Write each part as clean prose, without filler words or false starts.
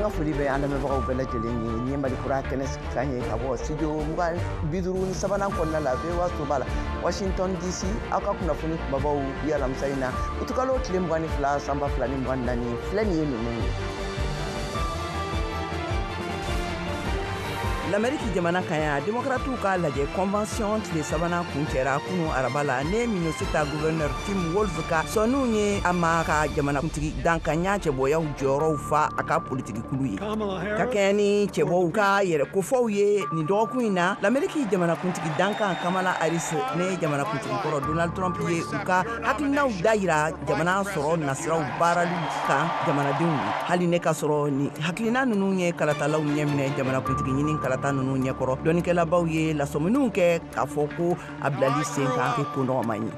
An ka foli bɛ an lamɛnbagaw bɛɛ lajɛlen ye. Nin ye Mali Kura kɛnɛ sigikan ye ka bɔ studio 53nan kɔnɔna la, VOA soba la, Washington DC. Aw ka kunnafoni kumabaw bi alamisa in na, utukalo tile 22, san 2024, filɛ nin ye ninnu ye. Lameriki jamana kan yan, Demokratiw ka lajɛ convention tile sabanan kuncɛra kunu araba la ne Minnesota gouverneur Tim Walz ka sɔnniw ye a ma ka jamanakuntigi dankanya cɛbɔyaw jɔyɔrɔw fa a ka politiki kulu ye. Ka kɛɲɛ ni cɛbɔw ka yɛrɛ kofɔw ye nin dɔgɔkun in na, Lameriki jamanakuntigi dankan Kamala Harris ne jamanakuntigi kɔrɔ Donald Trump ye u ka hakilinaw dayira jamana sɔrɔ nasiraw baaraliw kan jamanadenw ye. Hali ne ka sɔrɔ ni hakilina ninnu ye kalatalaw ɲɛminɛ jamanakuntigi ɲini kalata ninnu ɲɛkɔrɔ, dɔnnikɛlabaw ye lasɔminiw kɛ k'a fɔ ko a bilali sen kan tɛ ko nɔgɔman ye.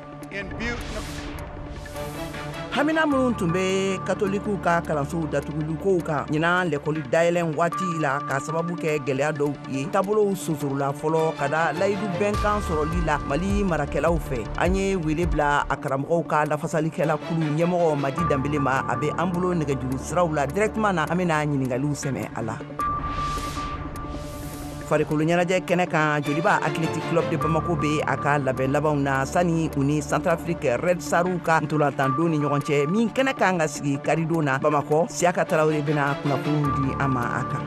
Hamina minnu tun bɛ katolikiw ka kalansow datugulikow kan ɲinan lɛkɔli dayɛlɛn waati la k'a sababu kɛ gɛlɛya dɔw ye, taabolow sonsorola fɔlɔ ka da layidu bɛnkan sɔrɔli la Mali marakɛlaw fɛ. An ye wele bila a karamɔgɔw ka lafasalikɛla kulu ɲɛmɔgɔ Madi Danbele ma, a bɛ an bolo nɛgɛjuru siraw la directement na, an bɛna ɲininkaliw sɛmɛ a la. Farikolo ɲɛnajɛ kɛnɛ kan, Joliba Athletic Club de Bamako bɛ a ka labɛn labanw na sani u ni Centrafrique Red Starw ka ntolantan ni ɲɔgɔn cɛ min kɛnɛ kan ka sigi karidon na Bamakɔ. Siyaka Tarawele bɛna kunnafoniw di an ma a kan.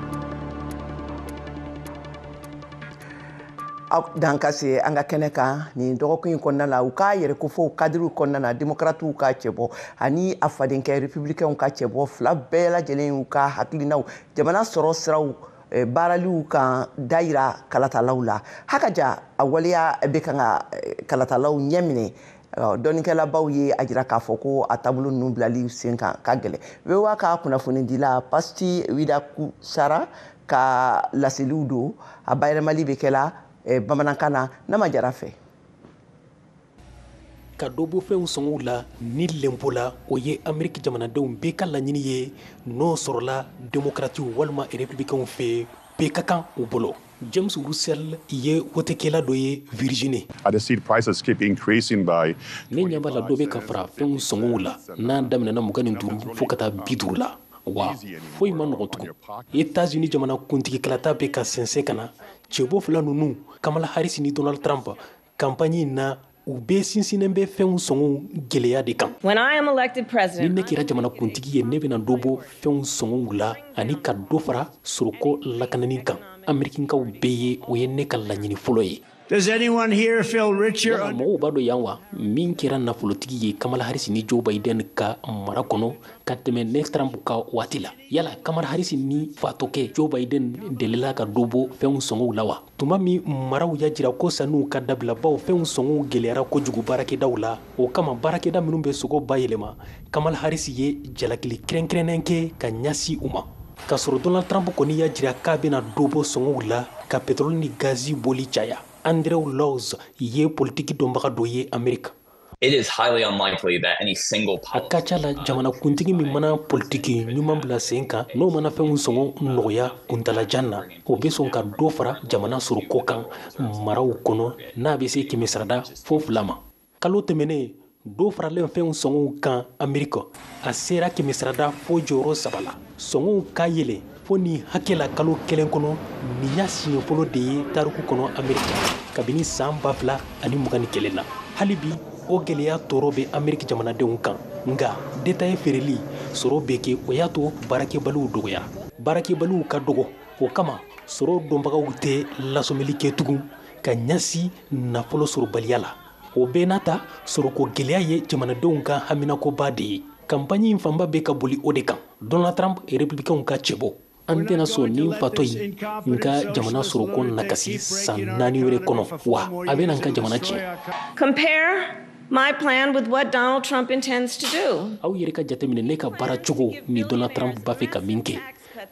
Aw dan ka se an ka kɛnɛ kan nin dɔgɔkun in kɔnɔna la, u ka yɛrɛ kofɔw kadiriw kɔnɔna na, Démocratew ka cɛbɔ ani a fadenkɛ Républicainw ka cɛbɔ fila bɛɛ lajɛlen y'u ka hakilinaw jamana sɔrɔ siraw baaraliw kan dayira kalatalaw la. Hakaja a waleya bɛ kan ka kalatalaw ɲɛ minɛ. Dɔnnikɛlabaw ye a jira k'a fɔ ko a taabolo ninnu bilali sen kan ka gɛlɛn. VOA ka kunnafonidila Pasti Widakusara ka laseliw don, a bayɛlɛmali bɛ kɛla bamanankan na Nama Jara fɛ. Ka dɔ bɔ fɛnw sɔngɔw la ni lempo la, o ye Ameriki jamanadenw bɛɛ ka laɲini ye. N'o sɔrɔla Demokratiw walima Républicainw fɛ, bɛɛ ka kan u bolo. James Russell ye wotekɛla dɔ ye Virginie. Ne ɲɛ b'a la dɔ bɛ ka fara fɛnw sɔngɔw la, n'a daminɛna 25 fo ka taa 50 la, wa foyi ma nɔgɔn tugun. États-Unis jamana kuntigi kalata bɛ ka sɛnsɛn ka na. Cɛbɔ fila ninnu, Kamala Harris ni Donald Trump, campagne in na, u bɛɛ sinsinnen bɛ fɛnw sɔngɔw gɛlɛya de kan. Ni ne kɛra jamana kuntigi ye, ne bɛna dɔ bɔ fɛnw sɔngɔw la ani ka dɔ fara sɔrɔko lakanani kan Amerikikaw bɛɛ ye. O ye ne ka laɲini fɔlɔ ye. Mɔgɔw b'a dɔn yan wa min kɛra nafolotigi ye Kamala Harris ni Joe Biden ka mara kɔnɔ ka tɛmɛ ne Trump ka waati la? Yala Kamala Harris ni fatɔkɛ Joe Biden delila ka dɔ bɔ fɛnw sɔngɔw la wa? Tuma min maraw y'a jira ko sanuw ka dabila, baw fɛnw sɔngɔw gɛlɛyara kojugu baarakɛdaw la, o kama baarakɛda minnu bɛ sogo bayɛlɛma, Kamala Harris ye jalakili kɛrɛnkɛrɛnnen kɛ ka ɲɛsin u ma. K'a sɔrɔ Donald Trump kɔni y'a jira k'a bɛna dɔ bɔ sɔngɔw la ka pétrole ni gazi bɔli caya. Andrew Laws ye politiki dɔnbaga dɔ ye Amerika. A ka ca la, jamanakuntigi min mana politiki ɲuman bila sen kan, n'o mana fɛnw sɔngɔ nɔgɔya kuntalajan na, o bɛ sɔn ka dɔ fara jamana sɔrɔko kan maraw kɔnɔ, n'a bɛ se 2% fo 2 ma. Kalo tɛmɛnen, dɔ faralen fɛnw sɔngɔw kan Amerika, a sera 0.3% la. Sɔngɔw ka yɛlɛ fo ni hakɛ la kalo kelen kɔnɔ, nin y'a siɲɛ fɔlɔ de ye tariku kɔnɔ Amerika kabini san 2021 na. Hali bi, o gɛlɛya tɔɔrɔ bɛ Ameriki jamanadenw kan. Nka détail feereli sɔrɔ bɛ kɛ, o y'a to baarakɛbaliw dɔgɔyara. Baarakɛbaliw ka dɔgɔ, o kama sɔrɔ dɔnbagaw tɛ lasɔmili kɛ tugun ka ɲɛsin nafolo sɔrɔbaliya la. O bɛɛ n'a ta, sɔrɔko gɛlɛya ye jamanadenw ka haminakoba de ye. Campagne in fanba bɛ ka boli o de kan. Donald Trump, Républicainw ka cɛbɔ: an tɛna sɔn ni fatɔ ye n ka jamana sɔrɔko nakasi san 4 wɛrɛ kɔnɔ, wa a bɛna n ka jamana tiɲɛ. Compare my plan with what Donald Trump intends to do. Aw yɛrɛ ka jateminɛ ne ka baara cogo ni Donald Trump b'a fɛ ka min kɛ.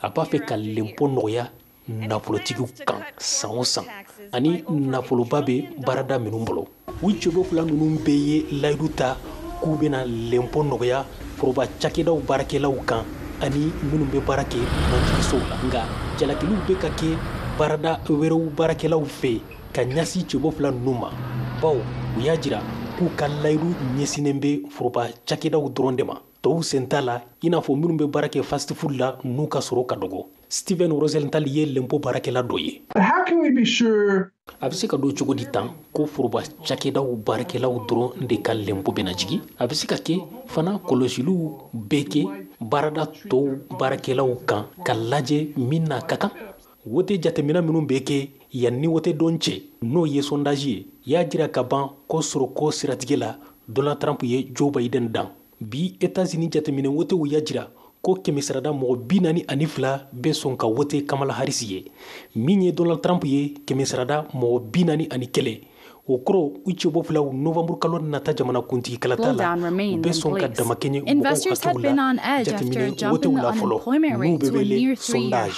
A b'a fɛ ka lempo nɔgɔya nafolotigiw kan san o san, ani nafoloba bɛ baarada minnu bolo. U cɛbɔ fila ninnu bɛɛ ye layidu ta k'u bɛna lempo nɔgɔya foroba cakɛdaw baarakɛlaw kan ani minnu bɛ baara kɛ dunanjiginsow la. Nka jalakiliw bɛ ka kɛ baarada wɛrɛw baarakɛlaw fɛ ka ɲɛsin cɛbɔ fila ninnu ma, bawo u y'a jira k'u ka layidu ɲɛsinnen bɛ foroba cakɛdaw dɔrɔn de ma. Tɔw sen t'a la, i n'a fɔ minnu bɛ baara kɛ fast food la n'u ka sɔrɔ ka dɔgɔ. Steven Rosenthal ye lempo baarakɛla dɔ ye. How can we be sure? A bɛ se ka don cogo di tan ko foroba cakɛdaw baarakɛlaw dɔrɔn de ka lempo bɛna jigin? A bɛ se ka kɛ fana kɔlɔsiliw bɛɛ kɛ baarada tɔw baarakɛlaw kan ka lajɛ min n'a ka kan. Wote jateminɛ minnu bɛ kɛ yan ni wote don cɛ, n'o ye sondage ye, y'a jira ka ban ko sɔrɔko siratigɛ la, Donald Trump ye Joe Biden dan. Bi États-Unis jateminɛ wotew y'a jira ko kɛmɛsarada mɔgɔ 42 bɛ sɔn ka wote Kamala Harris ye. Min ye Donald Trump ye, kɛmɛsarada mɔgɔ 41. O kɔrɔ, u cɛbɔ filaw novembre kalo nata jamanakuntigi kalata la, u bɛ sɔn ka damakɛɲɛ mɔgɔw hakɛw la jateminɛ wotew la fɔlɔ, n'u bɛ wele sondage.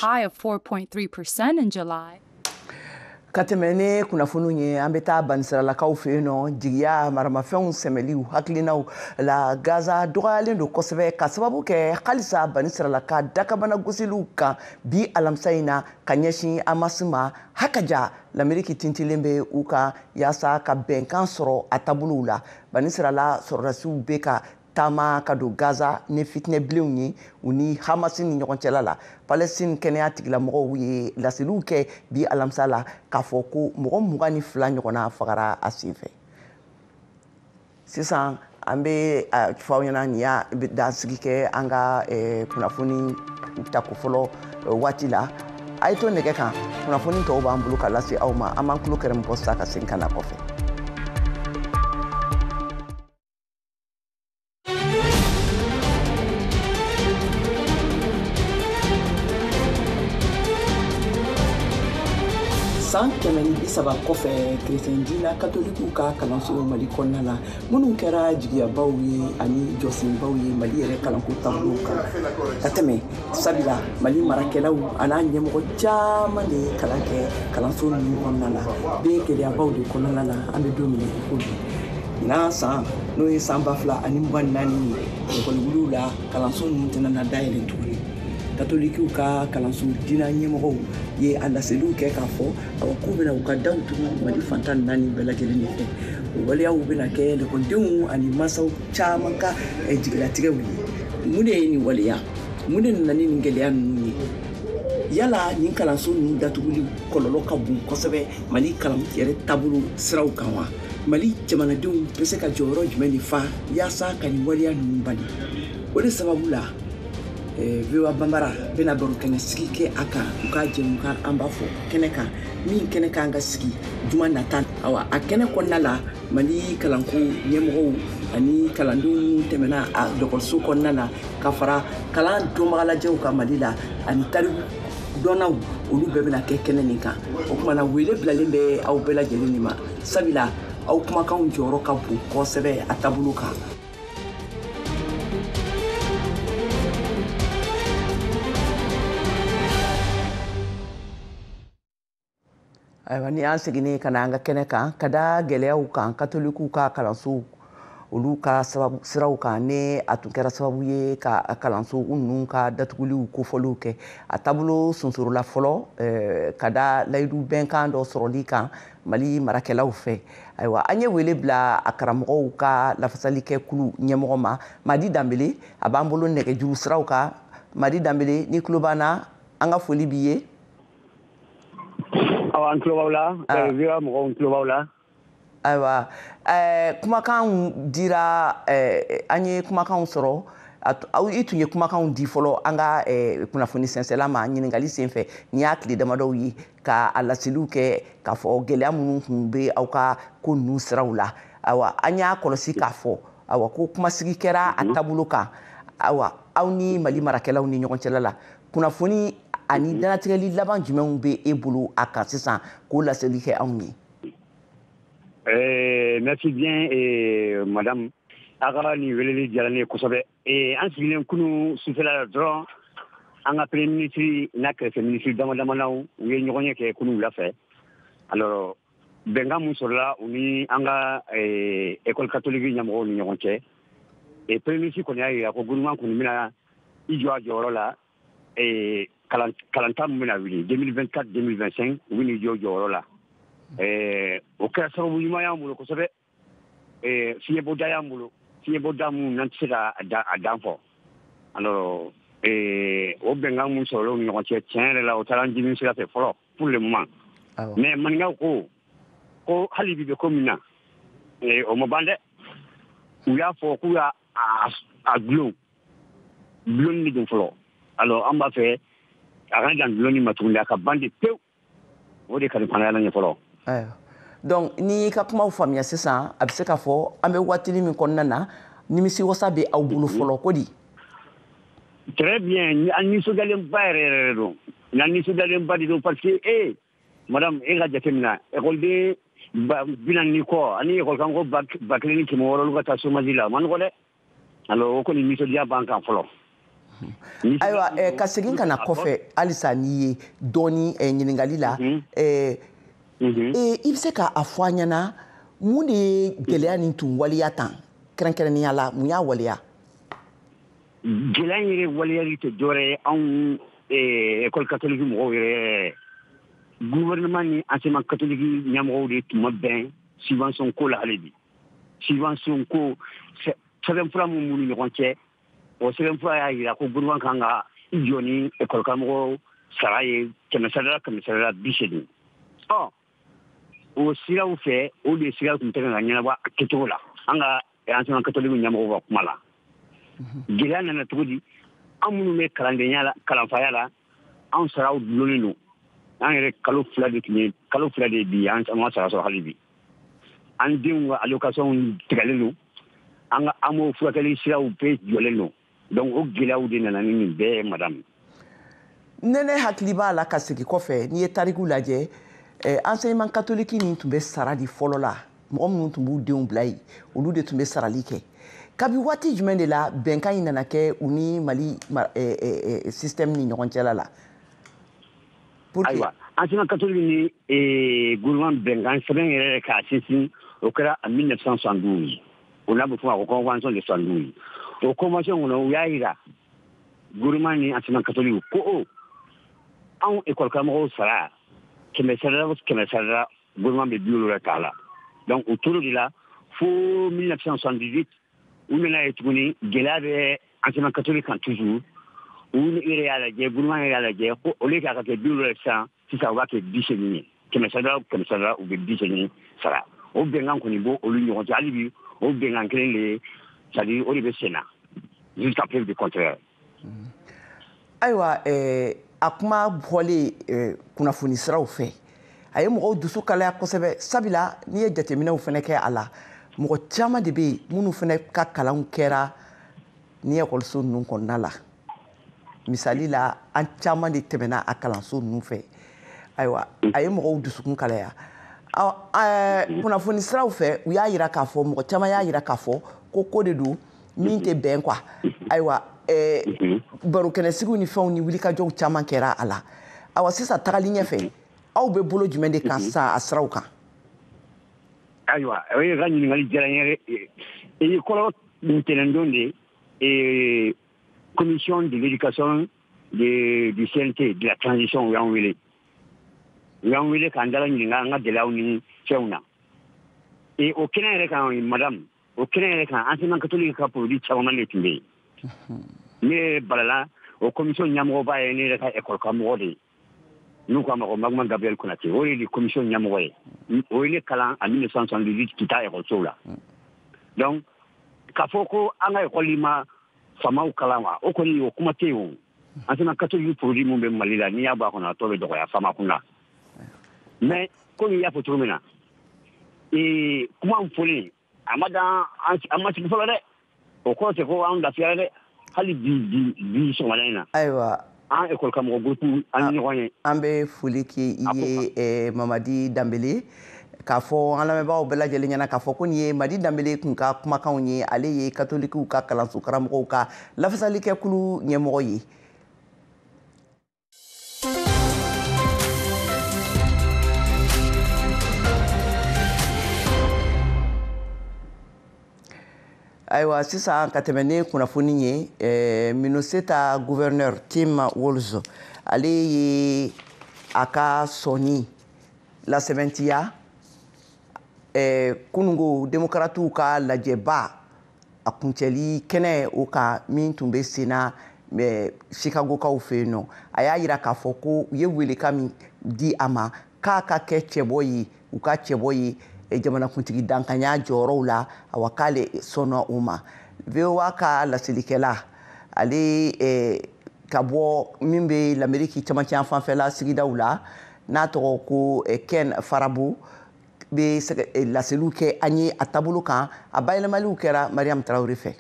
Ka tɛmɛ ni kunnafoniw ye, an bɛ taa banisiralakaw fɛ yen nɔ. Jigiya maramafɛnw sɛmɛliw hakilinaw la Gaza dɔgɔyalen don kosɛbɛ, ka sababu kɛ halisa banisiralaka dakabana gosiliw kan bi alamisa in na ka ɲɛsin Hamas ma. Hakaja Lameriki tintilen bɛ u kan yaasa ka bɛnkan sɔrɔ a taabolow la. Banisirala sɔrɔdasiw bɛ ka taama ka don Gaza ni fitinɛbilenw ye u ni Hamas ni ɲɔgɔn cɛla la. Palestine kɛnɛya tigilamɔgɔw ye laseliw kɛ bi alamisa la k'a fɔ ko mɔgɔ 22 ɲɔgɔnna fagara a senfɛ. Sisan an bɛ fɔ aw ɲɛna nin y'a dansigi kɛ an ka kunnafoni tako fɔlɔ waati la. A ye to nɛgɛ kan, kunnafoni tɔw b'an bolo ka lase aw ma. An b'an tulo kɛrɛn bɔ sisan ka segin ka na kɔfɛ. San 130 kɔfɛ, kerecɛn diinɛ katolikiw ka kalanso Mali kɔnɔna la, minnu kɛra jigiyabaw ye ani jɔsenbaw ye Mali yɛrɛ kalanko taabolow kan ka tɛmɛ, sabula Mali marakɛlaw an'a ɲɛmɔgɔ caman de ye kalan kɛ kalanso ninnu kɔnɔna la, bɛ gɛlɛyabaw de kɔnɔna la. An bɛ don min na i ko bi, ɲinan san, n'o ye san 2024 ye, ekɔliwuliw la kalanso ninnu tɛna na dayɛlɛ tuguni. Katolikiw ka kalanso diinɛ ɲɛmɔgɔw ye a laseliw kɛ k'a fɔ awa k'u bɛna u ka daw tugu Mali fantan naani bɛɛ lajɛlen de fɛ. O waleyaw bɛna kɛ lekɔlidenw ani mansaw caman ka jigilatigɛw ye. Mun de ye nin waleya? Mun de nana ni nin gɛlɛya ninnu ye? Yala nin kalanso ninnu datuguli kɔlɔlɔ ka bon kosɛbɛ Mali kalan yɛrɛ taabolo siraw kan wa? Mali jamanadenw bɛ se ka jɔyɔrɔ jumɛn de fa yaasa ka nin waleya ninnu bali? O de sababu la, VOA Bambara bɛna baro kɛnɛ sigi kɛ a kan u ka jɛmukan an b'a fɔ kɛnɛ kan, min kɛnɛ kan ka sigi juma nata. Awa a kɛnɛ kɔnɔna la, Mali kalanko ɲɛmɔgɔw ani kalandenw tɛmɛna a dɔgɔtɔrɔso kɔnɔna la ka fara kalan dɔnbagalajɛw kan Mali la ani tariku dɔnnaw, olu bɛɛ bɛna kɛ kɛnɛ nin kan. O tuma na, wele bilalen bɛ aw bɛɛ lajɛlen de ma, sabula aw kumakanw jɔyɔrɔ ka bon kosɛbɛ a taabolo kan. Ayiwa, ni an seginnen ka na an ka kɛnɛ kan, ka da gɛlɛyaw kan katolikiw ka kalansow olu ka sababu siraw kan, ni a tun kɛra sababu ye ka kalanso ninnu ka datuguliw kofɔliw kɛ, a taabolo sonsorola fɔlɔ ka da layidu bɛnkan dɔ sɔrɔli kan Mali marakɛlaw fɛ. Ayiwa, an ye wele bila a karamɔgɔw ka lafasalikɛ kulu ɲɛmɔgɔ ma, Madi Danbele. A b'an bolo nɛgɛjuru siraw kan. Madi Danbele, ni tulo b'an na, an ka foli b'i ye. Awa, an tulo b'aw la. VOA mɔgɔw, n tulo b'aw la. Ayiwa, kumakanw dira, an ye kumakanw sɔrɔ. Aw i tun ye kumakanw di fɔlɔ an ka kunnafoni sɛnsɛla ma ɲininkali senfɛ nin y'a tile damadɔw ye, ka a laseliw kɛ k'a fɔ gɛlɛya minnu tun bɛ aw ka ko ninnu siraw la. Ayiwa, an y'a kɔlɔsi k'a fɔ ayiwa ko kumasigi kɛra a taabolo kan, ayiwa aw ni Mali marakɛlaw ni ɲɔgɔn cɛla la. Kunnafoni ani danatigɛli laban jumɛnw bɛ e bolo a kan sisan k'o laseli kɛ anw ye? Merci bien, madame. A ka nin weleli diyara ne ye kosɛbɛ. An sigilen kunu sufɛla la dɔrɔn, an ka premier ministre n'a kɛrɛfɛ ministre dama damanaw, u ye ɲɔgɔn ye kɛ kunu wula fɛ. Alors, bɛnkan mun sɔrɔla u ni an ka école catholique ɲɛmɔgɔw ni ɲɔgɔn cɛ, premier ministre kɔni y'a jira ko gouvernement kɔni bɛna i jɔ a jɔyɔrɔ la. Kalanta min bɛna wuli 2024 2025, u bɛ n'i jɔ jɔyɔrɔ la. O kɛra sababu ɲuman y'an bolo kosɛbɛ, fiɲɛbɔda y'an bolo. Fiɲɛbɔda mun n'an tɛ se ka a dan fɔ. Alors o bɛnkan mun sɔrɔla u ni ɲɔgɔn cɛ, tiɲɛ yɛrɛ la, o taara an dimi sira fɛ fɔlɔ pour le moment. Mais maninkaw ko hali bi bɛ ko min na, o ma ban dɛ. U y'a fɔ k'u y'a a gulon gulonni de don fɔlɔ. Alors an b'a fɛ a kana dan gulonni ma tuguni, a ka ban de pewu. O de ka di fana ɲɛ fɔlɔ. Donc n'i ka kumaw faamuya sisan, a bɛ se k'a fɔ an bɛ waatinin min kɔnɔna na, nimisiwasa bɛ aw bolo fɔlɔ ko di? Très bien, an nisɔndiyalenba yɛrɛ yɛrɛ don. N'an nisɔndiyalenba de don parce que madame, e ka jateminɛ, ekɔliden 40 ni kɔ ani ekɔli karamɔgɔ 1600 olu ka taa chômage la, o ma nɔgɔ dɛ. Alors o kɔni nisɔndiya b'an kan fɔlɔ. Ayiwa, ka segin ka na kɔfɛ halisa n'i ye dɔɔni ɲininkali la, i bɛ se k'a fɔ an ɲɛna mun de ye gɛlɛya nin tun waleya tan kɛrɛnkɛrɛnnenya la, mun y'a waleya? Gɛlɛya in yɛrɛ waleyali tɛ dɔwɛrɛ ye anw école catholique mɔgɔw yɛrɛ, gouvernement ni enseignement catholique ɲɛmɔgɔw de tun ma bɛn subvention ko la hali bi. Subvention ko sɛbɛnfura mun b'u ni ɲɔgɔn cɛ, o sɛbɛnfura y'a jira ko gouvernement kan ka i jɔ ni école karamɔgɔ sara ye 100 100 80. Ɔ o siraw fɛ, o de sira tun tɛ ka ɲɛnabɔ a kɛcogo la an ka enseignement catholique ɲɛmɔgɔw ka kuma la. Gɛlɛya nana cogo di? An minnu bɛ kalandenya la, kalanfaya la, anw saraw dulonnen don. An yɛrɛ kalo 2 de tun ye, kalo 2 de bi an ma sara sɔrɔ hali bi. An denw ka allocation tigɛlen don, an ka AMO furakɛli siraw bɛɛ jɔlen don. Donc o gɛlɛyaw de nana ni nin bɛɛ ye, madame. Ne hakili b'a la ka segin kɔfɛ, n'i ye tariku lajɛ, enseignement catholique nin tun bɛ sara di fɔlɔ la, mɔgɔ minnu tun b'u denw bila yen, olu de tun bɛ sarali kɛ. Kabi waati jumɛn de la bɛnkan in nana kɛ u ni Mali système ni ɲɔgɔn cɛla la? Ayiwa, enseignement catholique ni gouvernement bɛnkan sɛbɛn yɛrɛ k'a sinsin, o kɛra en 1972. O n'a bɛ fɔ ma ko convention de 72. O convention kɔnɔ, u y'a jira gouvernement ni enseignement catholique ko anw école karamɔgɔw sara 100 100, gouvernement bɛ 70 t'a la. Donc o tora de la fo 1978. U nana ye tuguni gɛlɛya bɛ enseignement catholique kan toujours. U yɛrɛ y'a lajɛ, gouvernement yɛrɛ y'a lajɛ ko au lieu k'a ka kɛ 70 sisan, u b'a kɛ 80 ye. 100 100, u bɛ 80 sara. O bɛnkan kɔni b'o olu ɲɔgɔn cɛ hali bi. O bɛnkan kelen de ye, c'est à dire o de bɛ sen na jusqu'à preuve du contraire. Ayiwa, a kuma bɔlen kunnafoni siraw fɛ, a ye mɔgɔw dusu kalaya kosɛbɛ, sabula n'i ye jateminɛw fana kɛ a la, mɔgɔ caman de bɛ yen minnu fana ka kalanw kɛra ni ekɔliso ninnu kɔnɔna la. Misali la, an caman de tɛmɛna a kalanso ninnu fɛ. Ayiwa, a ye mɔgɔw dusukun kalaya. Kunnafoni siraw fɛ, u y'a jira k'a fɔ, mɔgɔ caman y'a jira k'a fɔ ko de don min tɛ bɛn quoi. Ayiwa, barokɛnɛsigiw ni fɛnw ni wulikajɔw caman kɛra a la. Awa, sisan tagali ɲɛfɛ, aw bɛ bolo jumɛn de kan sisan a siraw kan? Ayiwa, o ye ka ɲininkali diyara n ye. Kɔrɔ ntɛnɛndon de, commission de l'éducation du CNT de la transition, u y'an wele. U y'an wele k'an dala ɲininka an ka gɛlɛyaw ni fɛnw na. O kɛnɛ yɛrɛ kan, madame, o kɛnɛ yɛrɛ kan, enseignement catholique ka produit caman de tun bɛ yen. Ne yɛrɛ balala o commission ɲɛmɔgɔba ye, ne yɛrɛ ka école karamɔgɔ de ye. N'u k'a ma ko Maguma Gabriel Konate, o de ye commission ɲɛmɔgɔ ye. O ye ne kalan en 1978 Kita ekɔlisow la. Donc k'a fɔ ko an ka ekɔli ma faamaw kalan wa, o kɔni o kuma tɛ yen o. Enseignement catholique produit mun bɛ Mali la, n'i y'a bɔ a kɔnɔ, a tɔ bɛ dɔgɔya faama kunda. Mais komi i y'a fɔ cogo min na, kuma in fɔlen a ma dan, an ma sigi fɔlɔ dɛ. O kɔrɔ tɛ ko an lafiyara dɛ. Hali bi bi bi sɔgɔmada in na, ayiwa, an école karamɔgɔ groupe an ni ɲɔgɔn ye. An bɛ foli kɛ i ye, Mamadi Danbele, k'a fɔ an lamɛnbagaw bɛɛ lajɛlen ɲɛna k'a fɔ ko nin ye Madi Danbele kun ka kumakanw ye. Ale ye katolikiw ka kalanso karamɔgɔw ka lafasalikɛkulu ɲɛmɔgɔ ye. Ayiwa, sisan ka tɛmɛ ni kunnafoni ye, Minnesota gouverneur Tim Walz, ale ye a ka sɔnni lasɛbɛntiya kunungo démocratiw ka lajɛba A kuncɛli kɛnɛ o kan min tun bɛ sen na Chicagokaw fɛ yen nɔ, a y'a yira k'a fɔ ko u ye welekan min di a ma k'a ka kɛ cɛbɔ ye, u ka cɛbɔ ye jamanakuntigi dankanya jɔyɔrɔw la, awa k'ale sɔnna o ma. VOA ka laselikɛla ale ka bɔ min bɛ Lameriki camancɛ fanfɛla sigidaw la, n'a tɔgɔ ko Ken Farabo, bɛ laseliw kɛ an ye a taabolo kan. A bayɛlɛmaliw kɛra Mariam Traoré fɛ.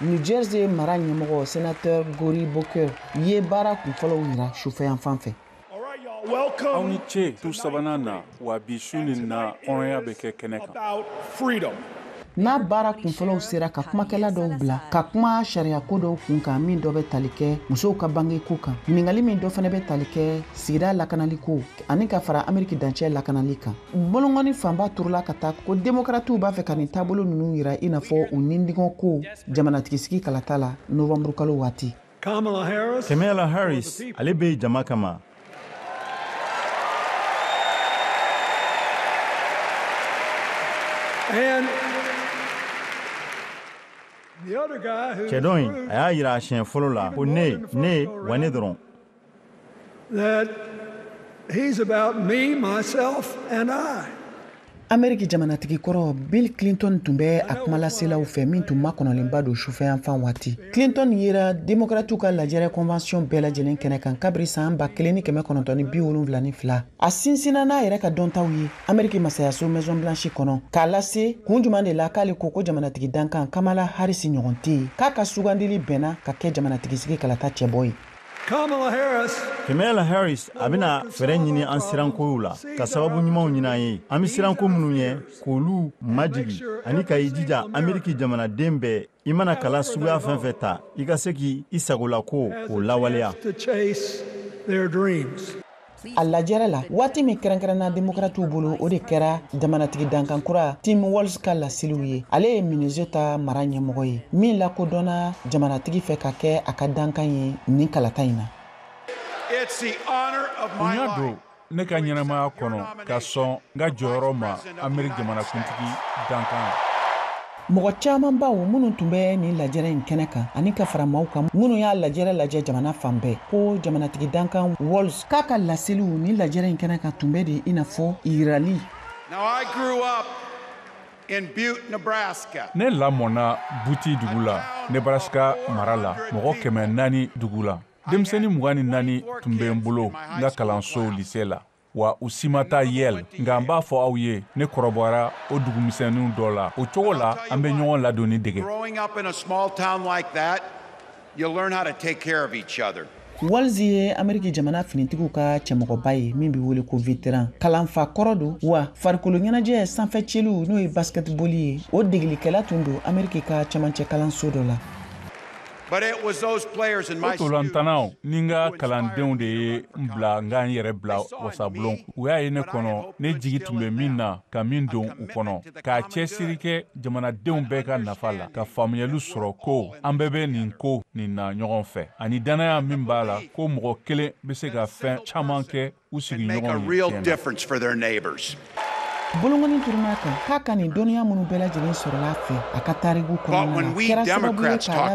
New Jersey mara ɲɛmɔgɔ sénateur Cory Booker ye baara kunfɔlɔw yira sufɛyanfan fɛ. Aw ni ce tu sabanan na, wa bi su nin na hɔrɔnya bɛ kɛ kɛnɛ kan. N'a baara kunfɔlɔw sera ka kumakɛla dɔw bila ka kuma sariyako dɔw kun kan, min dɔ bɛ tali kɛ musow ka bangeko kan, ɲininkali min dɔ fana bɛ tali kɛ sigida lakanaliko ani ka fara Ameriki dancɛ lakanali kan. Bolongɔni fanba turula ka taa ko demokratiw b'a fɛ ka nin taabolo ninnu yira i n'a fɔ u nindigɔn ko jamanatigisigi kalata la novanburu kalo waati. Kamala Harris, ale bɛ jama kama. Cɛ dɔ in, a y'a yira a siɲɛ fɔlɔ la ko ne, ne wa ne dɔrɔn. Ameriki jamanatigi kɔrɔ Bill Clinton tun bɛ a kumalaselaw fɛ min tun makɔnɔlenba don sufɛyanfan waati. Clinton yera demokratiw ka lajɛrɛ convention bɛɛ lajɛlen kɛnɛ kan kabiri san 1972. A sinsinna n'a yɛrɛ ka dɔntaw ye Ameriki masayaso Maison Blanche kɔnɔ k'a lase kun juman de la k'ale ko ko jamanatigi dankan Kamala Harris ɲɔgɔn tɛ yen, k'a ka sugandili bɛnna ka kɛ jamanatigisigi kalata cɛbɔ ye. Kamala Harris, a bɛna fɛɛrɛ ɲini an sirankow la, ka sababu ɲumanw ɲini an ye, an bɛ siranko minnu ɲɛ k'olu majigi, ani ka i jija Ameriki jamanaden bɛɛ, i mana kala suguya fɛn fɛn ta, i ka se k'i sagolako k'o lawaleya. A lajɛrɛ la waati min kɛrɛnkɛrɛnna demokratiw bolo, o de kɛra jamanatigi dankankura Tim Walz ka laseliw ye. Ale ye Minnesota mara ɲɛmɔgɔ ye min lakodɔnna jamanatigi fɛ ka kɛ a ka dankan ye nin kalata in na. Bonya don ne ka ɲɛnamaya kɔnɔ ka sɔn n ka jɔyɔrɔ ma Ameriki jamanakuntigi dankan. Mɔgɔ camanbaw minnu tun bɛ nin lajɛrɛ in kɛnɛ kan ani ka fara maaw kan minnu y'a lajɛrɛ lajɛ jamana fan bɛɛ, ko jamanatigi dankan Walz k'a ka laseliw nin lajɛrɛ in kɛnɛ kan tun bɛ de i n'a fɔ yirali. Ne lamɔna Butte dugu la, Nebraska mara la, mɔgɔ 400 dugu la. Denmisɛnnin 24 tun bɛ n bolo n ka kalanso lycée la, wa u si ma taa Yale. Nka n b'a fɔ aw ye, ne kɔrɔbayara o dugumisɛnninw dɔ la. O cogo la, an bɛ ɲɔgɔn ladonni dege. Walz ye Ameriki jamana finitigiw ka cɛmɔgɔba ye min bɛ wele ko vétéran. Kalanfa kɔrɔ don, wa farikolo ɲɛnajɛ sanfɛ celiw n'o ye basketball ye, o degelikɛla tun don Ameriki ka camancɛ kalanso dɔ la. O tolantanaw ni n ka kalandenw de ye n bila n ka n yɛrɛ bila wasabulon. U y'a ye ne kɔnɔ, ne jigi tun bɛ min na ka min don u kɔnɔ, k'a cɛsiri kɛ jamanadenw bɛɛ ka nafa la, ka faamuyali sɔrɔ ko an bɛɛ bɛ nin ko nin na ɲɔgɔn fɛ, ani dannaya min b'a la ko mɔgɔ kelen bɛ se ka fɛn caman kɛ u sigiɲɔgɔnw ye tiɲɛ na. Bolongɔni turuna kan k'a ka nin dɔnniya minnu bɛɛ lajɛlen sɔrɔla a fɛ a ka tariku kɔnɔna na kɛra sababu ye k'a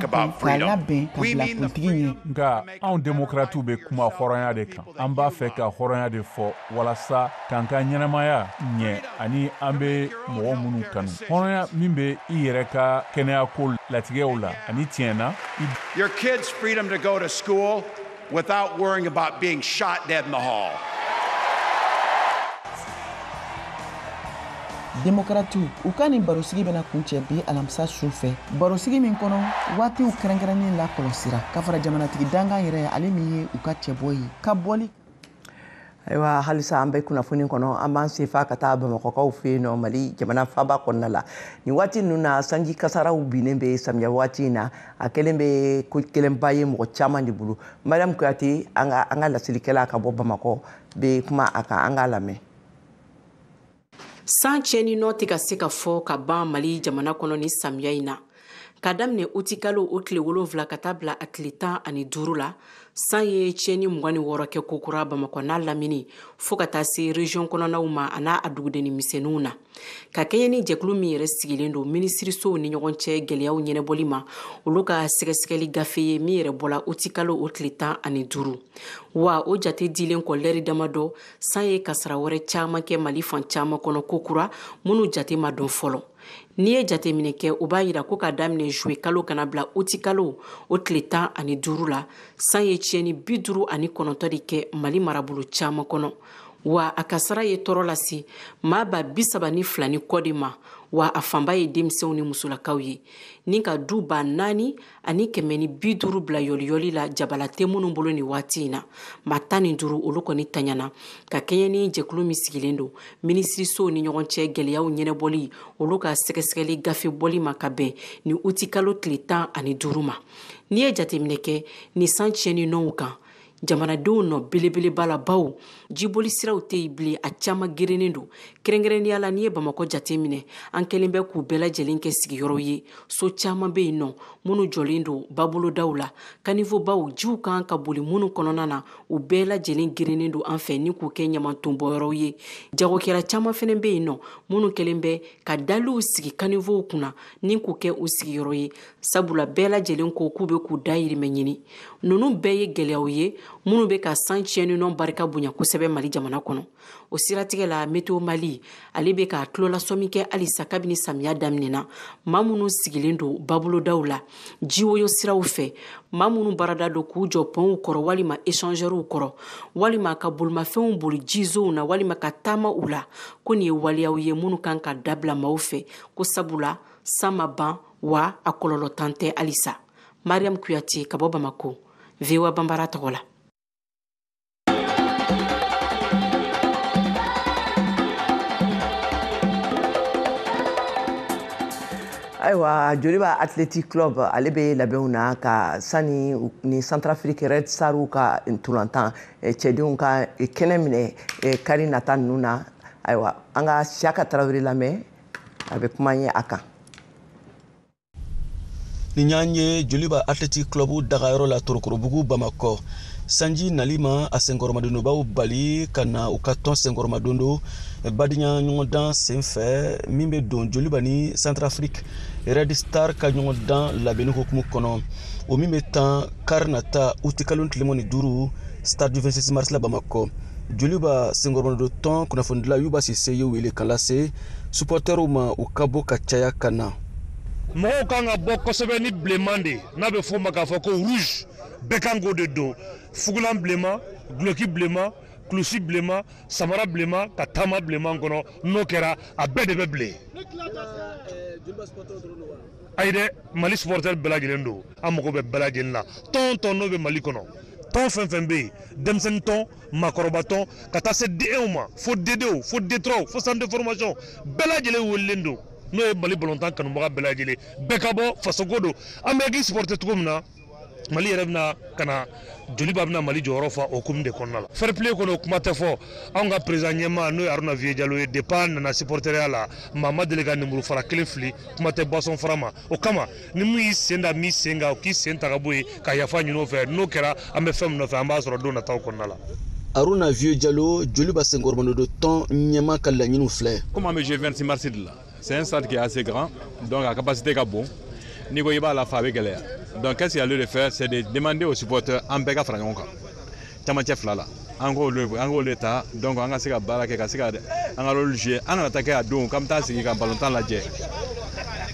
labɛn ka bila kuntigi ɲɛ. Nka anw demokratiw bɛ kuma hɔrɔnya de kan. An b'a fɛ ka hɔrɔnya de fɔ walasa k'an ka ɲɛnamaya ɲɛ ani an bɛ mɔgɔ minnu kanu. Hɔrɔnya min bɛ i yɛrɛ ka kɛnɛyako latigɛw la ani tiɲɛ na. Your kids' freedom to go to school without worrying about being shot dead in the hall. Demokratiw u ka nin barosigi bɛna kuncɛ bi alamisa su fɛ, barosigi min kɔnɔ waatiw kɛrɛnkɛrɛnnen lakɔlɔsira ka fara jamanatigi dankan yɛrɛ ale min ye u ka cɛbɔ ye ka bɔli. Ayiwa, halisa an bɛ kunnafoni kɔnɔ, an b'an senfa ka taa Bamakɔkaw fɛ yen nɔ, Mali jamana faaba kɔnɔna la. Nin waati ninnu na, sanji kasaraw binnen bɛ samiya waati in na, a kɛlen bɛ ko kelenba ye mɔgɔ caman de bolo. Mariam Kuyate, an ka laselikɛla ka bɔ Bamakɔ, bɛ kuma a kan, an k'a lamɛn. San tiɲɛni nɔ tɛ ka se ka fɔ ka ban Mali jamana kɔnɔ ni samiya in na. Ka daminɛ utikalo o tile 7 ka taa bila a tile 15 la, san ye tiɲɛni 26 kɛ kokura Bamakɔ n'a lamini fo ka taa se région kɔnɔnaw ma a n'a a dugudenni misɛnninw na. Ka kɛɲɛ ni jɛkulu min yɛrɛ sigilen don minisirisow ni ɲɔgɔn cɛ gɛlɛyaw ɲɛnabɔli ma, olu ka sɛgɛsɛgɛli gafe ye min yɛrɛ bɔla utikalo o tile 15. Wa o jate dilen kɔ lɛri damadɔ, san ye kasara wɛrɛ caman kɛ Mali fan caman kɔnɔ kokura minnu jate ma dɔn fɔlɔ. N'i ye jateminɛ kɛ, o b'a yira ko k'a daminɛ juillet kalo kana bila uti kalo o tile 15 la, san ye tiɲɛni 59 de kɛ Mali marabolo caman kɔnɔ. Wa a kasara ye tɔɔrɔ lase maa 32 ni kɔ de ma, wa a fanba ye denmisɛnw ni musolakaw ye, ni ka du 4150 bila yɔliyɔli la jabala tɛ minnu bolo nin waati in na. Maa 15 olu kɔni taɲana ka kɛɲɛ ni jɛkulu min sigilen don minisirisow ni ɲɔgɔn cɛ gɛlɛyaw ɲɛnabɔli olu ka sɛgɛsɛgɛli gafe bɔli ma ka bɛn ni utikalo tile 15 ma. N'i ye jateminɛ kɛ ni san tiɲɛni nɔw kan, jamanadenw nɔ belebeleba la, baw jiboli siraw tɛ yen bilen, a caman gerennen don. Kɛrɛnkɛrɛnnenya la, n'i ye Bamakɔ jateminɛ, an kɛlen bɛ k'u bɛɛ lajɛlen kɛ sigiyɔrɔ ye. So caman bɛ yen nɔ minnu jɔlen don babolodaw la, kanifobaw jiw kan ka boli minnu kɔnɔna na, u bɛɛ lajɛlen gerennen don an fɛ ni k'u kɛ ɲamantonbɔyɔrɔw ye. Jagokɛla caman fɛnɛ bɛ yen nɔ minnu kɛlen bɛ ka daliw sigi kanifow kunna ni k'u kɛ u sigiyɔrɔ ye, sabula bɛɛ lajɛlen ko k'u bɛ k'u dayirimɛ ɲini. Ninnu bɛɛ ye gɛlɛyaw ye minnu bɛ ka san tiɲɛni nɔ barika bonya kosɛbɛ Mali jamana kɔnɔ. O siratigɛ la, Météo Mali ale bɛ ka tulolasɔmi kɛ halisa kabini samiya daminɛna, maa minnu sigilen don babolodaw la, jiwoyo siraw fɛ, maa minnu baarada don k'u jɔ pɔnw kɔrɔ walima échangeurs kɔrɔ, walima ka bolimafɛnw boli jizow na, walima ka taama u la, ko nin ye waleyaw ye minnu kan ka dabila maaw fɛ, ko sabula san ma ban wa a kɔlɔlɔ tan tɛ halisa. Mariam Kuyate ka bɔ Bamako, VOA Banbara tɔgɔ la. Ayiwa, Joliba Athletic Club ale bɛ labɛnw na ka sani ni Centrafrique Red Star ka ntolantan cɛdenw ka kɛnɛ minɛ kari nata ninnu na. Ayiwa, an ka Siaka Tarawele lamɛn, a bɛ kuma ye a kan. Ni y'an ye Joliba Athletic Club dagayɔrɔ la Torokorobugu Bamakɔ, sanji nali ma a senkɔrɔmadondobaw bali ka na u ka tɔn senkɔrɔmadondo badenya ɲɔgɔndan senfɛ min bɛ don Joliba ni Centrafrique Red Star ka ɲɔgɔndan labɛnni hukumu kɔnɔ, o min bɛ tan kari nata utikalo tile 15 stade du 26 mars la Bamakɔ. Joliba senkɔrɔmadondo tɔn kunnafonidila Yuba Sise ye wele kan lase supportɛrw ma u ka bɔ ka caya ka na. Mɔgɔw kan ka bɔ kosɛbɛ ni bilenman de, n'a bɛ f'o ma k'a fɔ ko rouge, bɛɛ kan k'o de don. Fugulan bilenman, guloki bilenman, kulusi bilenman, samara bilenman, ka taama bilenman kɔnɔ. N'o kɛra, a bɛɛ de bɛ bilen. Ayi dɛ, Mali supporter bɛɛ lajɛlen don, an mago bɛ bɛɛ lajɛlen na. Tɔn tɔn n'o bɛ Mali kɔnɔ, tɔn fɛn fɛn bɛ yen, denmisɛnnin tɔn, maakɔrɔba tɔn, ka taa se D1 ma, fo D2, fo D3, fo centre de formation, bɛɛ lajɛlen welelen don. N'o ye Mali balontan kanubaga bɛɛ lajɛlen, bɛɛ ka bɔ, fasoko don. An bɛ k'i supporter cogo min na, Mali yɛrɛ bɛna ka na, Joliba bɛna Mali jɔyɔrɔ fa o hukumu de kɔnɔna la. Fair play kɔnɔ, o kuma tɛ fɔ. Anw ka président ɲɛmaa n'o ye Haruna Vieux Jalo ye, depuis a nana supporteriya la, maa ma deli ka lemuru fara kelen fili, kuma tɛ boisson fara ma. O kama, ni mun y'i sen da min sen kan, o k'i sen ta ka bɔ yen ka yafa ɲini o fɛ. N'o kɛra, an bɛ fɛn min nɔfɛ, an b'a sɔrɔ don nataw kɔnɔna la. Haruna Vieux Jalo, Joliba senkɔrɔmadondo tɔn ɲɛmaa ka laɲiniw filɛ. Comme an bɛ jouer 26 mars de la, c'est un stade qui est assez grand, donc la capacité ka bon. N'i ko i b'a la fa, a bɛ gɛlɛya. Donc qu'est-ce qu'il y a lieu de faire, c'est de demander aux supporters an bɛɛ ka fara ɲɔgɔn kan camancɛ fila la, an k'o de ta, donc an ka se ka baara kɛ, ka se ka an ka rôle jouer. An kana taa kɛ a don k'an bɛ taa sigi ka balontan lajɛ,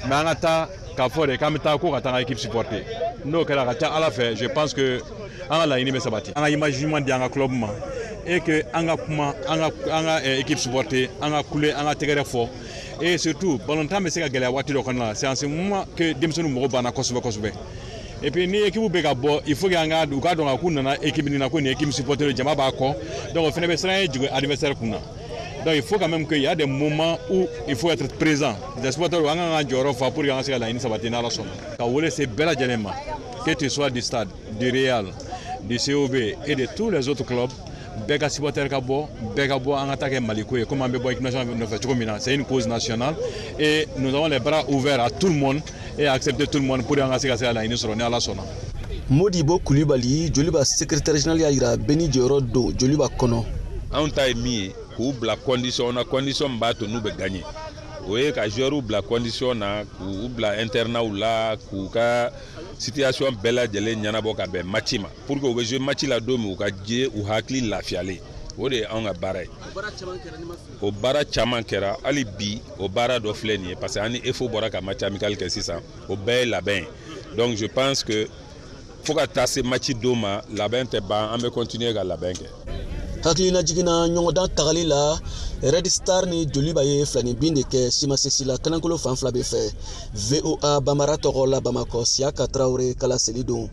mais an ka taa k'a fɔ de k'an bɛ taa ko ka taa an ka équipe supporter. N'o kɛra, a ka ca Ala fɛ, je pense que an ka laɲini bɛ sabati. An ka image ɲuman di an ka club ma, et que an ka kuma, an ka équipe supporter, an ka kule, an ka tɛgɛrɛ fɔ. Et surtout, balontan bɛ se ka gɛlɛya waati dɔ kɔnɔna la, c'est en ce moment que denmisɛnninw mago banna kosɛbɛ kosɛbɛ. Et puis ni équipe bɛ ka bɔ, il faut que an ka u k'a dɔn k'u nana équipe nin na, ko nin équipe supporter, jama b'a kɔ, donc o fana bɛ siran ye jigin adversaire kun na. Donc il faut quand même qu'il y a des moments où il faut être présent. Les supporters, an kan ka jɔyɔrɔ fa pour que an ka se ka laɲini sabati n'Ala sɔnna. Ka wele se bɛɛ lajɛlen ma, que tu sois du Stade, du Real, du COB et de tous les autres clubs, bɛɛ ka supporter ka bɔ, bɛɛ ka bɔ, an ka taa kɛ Maliko ye, komi an bɛ bɔ équipe nationale nɔfɛ cogo min na. C'est une cause nationale et nous avons les bras ouverts à tout le monde. et accepter tout le monde pour an ka se ka laɲini sɔrɔ ni Ala sɔnna. Modibo Kulibali, Joliba secrétaire général y'a yira bɛɛ n'i jɔyɔrɔ don Joliba kɔnɔ. Anw ta ye min ye k'u bila condition na, condition min b'a to n'u bɛ gagner, o ye ka joueurs bila condition na, k'u bila internat la, k'u ka situation bɛɛ lajɛlen ɲɛnabɔ ka bɛn match ma pour que u bɛ jouer match la don min u ka jɛ u hakili lafiyalen. O de ye anw ka baara ye. O baara caman kɛra hali bi, o baara dɔ filɛ nin ye parce que an ni EFO bɔra ka match amical kɛ sisan, o bɛɛ ye labɛn ye. Donc je pense que fo ka taa se match don ma, labɛn tɛ ban, an bɛ continuer ka labɛn kɛ. Hakilina jiginna ɲɔgɔndan tagali la, Red Star ni Joliba ye 2-0 de kɛ Simasesi la kanankolo fan fila bɛ fɛ. VOA Bambara tɔgɔ la Bamakɔ, Siyaka Tarawele kala seli don.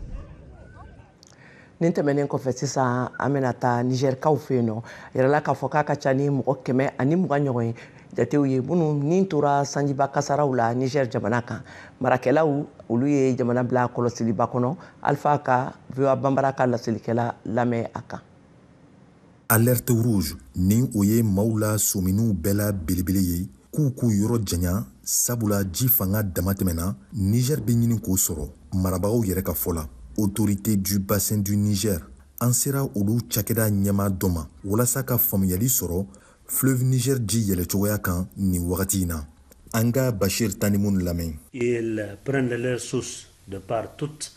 Nin tɛmɛnen kɔfɛ sisan, an bɛna taa Nizɛrikaw fɛ yen nɔ. Yɛrɛla k'a fɔ k'a ka ca ni mɔgɔ 120 ɲɔgɔn ye jatew ye minnu ni tora sanjiba kasaraw la Nizɛri jamana kan. Marakɛlaw olu ye jamana bila kɔlɔsiliba kɔnɔ. Alpha ka VOA Bambara ka laselikɛla lamɛn a kan. Alerte rouge ni o ye maaw la sominiw bɛɛ la belebele ye k'u k'u yɔrɔ janya, sabula ji fanga dama tɛmɛna Niger bɛ ɲini k'o sɔrɔ marabagaw yɛrɛ ka fɔ la. Autorité du bassin du Niger, an sera olu cakɛda ɲɛmaa dɔ ma walasa ka faamuyali sɔrɔ fleuve Niger ji yɛlɛcogoya kan nin wagati in na. An ka Bachir Tanimun lamɛn. Ils prennent leur source de par toute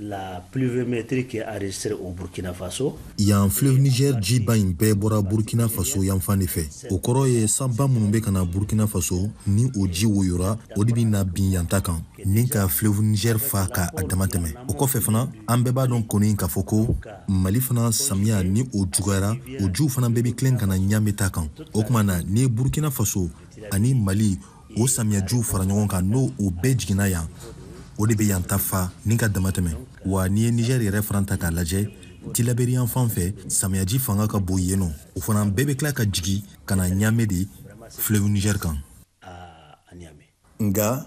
la pluviométrie qui est enregistrée au Burkina Faso. Yan fleuve Niger jiba in bɛɛ bɔra Burkina Faso yanfan de fɛ. O kɔrɔ ye sanba minnu bɛ ka na Burkina Faso ni o ji woyora, o de bɛ na bin yan ta kan ni ka fleuve Niger fa ka a dama tɛmɛ. O kɔfɛ fana, an bɛɛ b'a dɔn kɔni k'a fɔ ko Mali fana samiya ni o juguyara, o jiw fana bɛɛ bɛ tilen ka na Ɲame ta kan. O tuma na n'i ye Burkina Faso ani Mali o samiyajiw fara ɲɔgɔn kan, n'o o bɛɛ jiginna yan, o de bɛ yan ta fa ni ka dama tɛmɛ. Wa n'i ye Niger yɛrɛ fana ta k'a lajɛ, Tilaberi yan fan fɛ samiyaji fanga ka bon yen nɔ, o fana bɛɛ bɛ tila ka jigin ka na Ɲame de fleuve Niger kan. Nka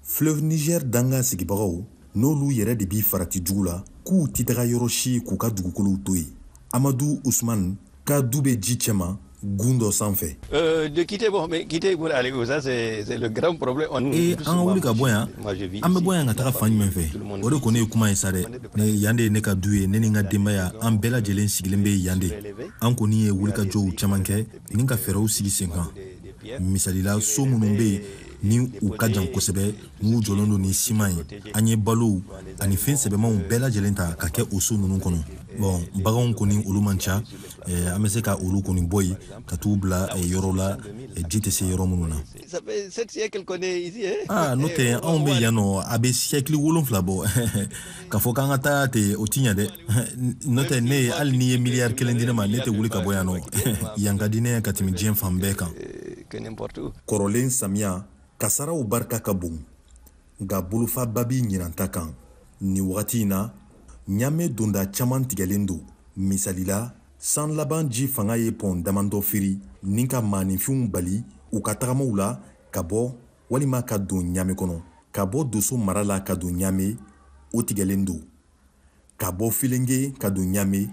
fleuve Niger danga sigibagaw n'olu yɛrɛ de b'i farati jugu la k'u tɛ taga yɔrɔ si k'u ka dugukolow to yen. Amadu Usman ka du bɛ ji cɛma gun dɔ sanfɛ. De quitter, bon, mais quitter pour aller où, ça c'est le grand problème. Ee, an ka wuli ka bɔ yan, an bɛ bɔ yan ka taga fan jumɛn fɛ? O de kɔni ye kuma ye sa dɛ. Ne yan de ye ne ka du ye, ne ni n ka denbaya an bɛɛ lajɛlen sigilen bɛ yan de. An kɔni ye wulikajɔw caman kɛ ni ka fɛɛrɛw sigi sen kan. Misali la, so minnu bɛ yen ni u ka jan kosɛbɛ, n'u jɔlen don ni siman ye, an ye balow ani fɛn sɛbɛmanw bɛɛ lajɛlen ta ka kɛ o so ninnu kɔnɔ. Bon, baganw kɔni olu man ca, an bɛ se ka olu kɔni bɔ yen ka t'u bila yɔrɔ la ji tɛ se yɔrɔ minnu na. Aa, n'o tɛ anw bɛ yan nɔ a bɛ siècle 7 bɔ. K'a fɔ k'an ka taa ten, o ti ɲɛ dɛ. N'o tɛ ne hali n'i ye miliyari 1 di ne ma, ne tɛ wuli ka bɔ yan nɔ. Yan ka di ne ye ka tɛmɛ diɲɛ fan bɛɛ kan. Kɔrɔlen samiya kasaraw barika ka bon, nka bolofaba b'i ɲinan ta kan. Nin wagati in na, Ɲame donda caman tigɛlen don. Misali la, san laban ji fanga ye pɔn damadɔ firi ni ka maaninfinw bali u ka tagamaw la ka bɔ walima ka don Ɲame kɔnɔ. Ka bɔ Doso mara la ka don Ɲame, o tigɛlen don. Ka bɔ Filenke ka don Ɲame,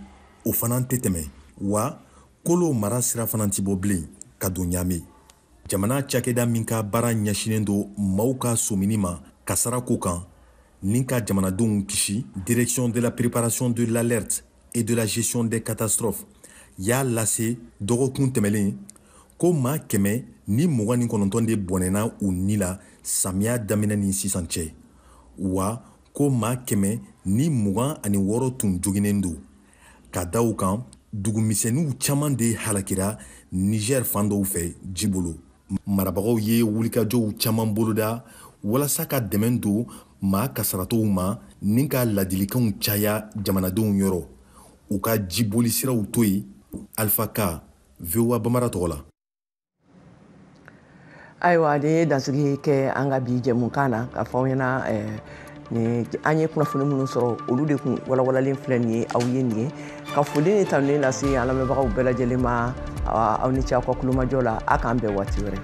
o fana tɛ tɛmɛ. Wa Kolo mara sira fana ti bɔ bilen ka don Ɲame. Jamana cakɛda min ka baara ɲɛsinnen don maaw ka somini ma kasara ko kan ni ka jamanadenw kisi, Direction de la préparation de l'alerte et de la gestion des catastrophes y'a lase dɔgɔkun tɛmɛlen ko maa 129 de bɔnɛna u ni la samiya daminɛ ni sisan cɛ, wa ko maa 126 tun joginnen don. Ka da o kan, dugumisɛnninw caman de halakira Niger fan dɔw fɛ ji bolo. Marabagaw ye wulikajɔw caman boloda walasa ka dɛmɛ don maa kasaratɔw ma ni ka ladilikanw caya jamanadenw yɔrɔ, u ka jiboli siraw to yen. Alpha Ka, VOA Bambara tɔgɔ la. Ayiwa, nin ye dansigi kɛ an ka bi jɛmukan na k'a fɔ aw ɲɛna ni an ye kunnafoni minnu sɔrɔ, olu de kun walawalalen filɛ nin ye aw ye nin ye. Ka foli ni tanuni lase an lamɛnbagaw bɛɛ lajɛlen ma, aw ni ce aw ka kulomajɔ la. A k'an bɛn waati wɛrɛ.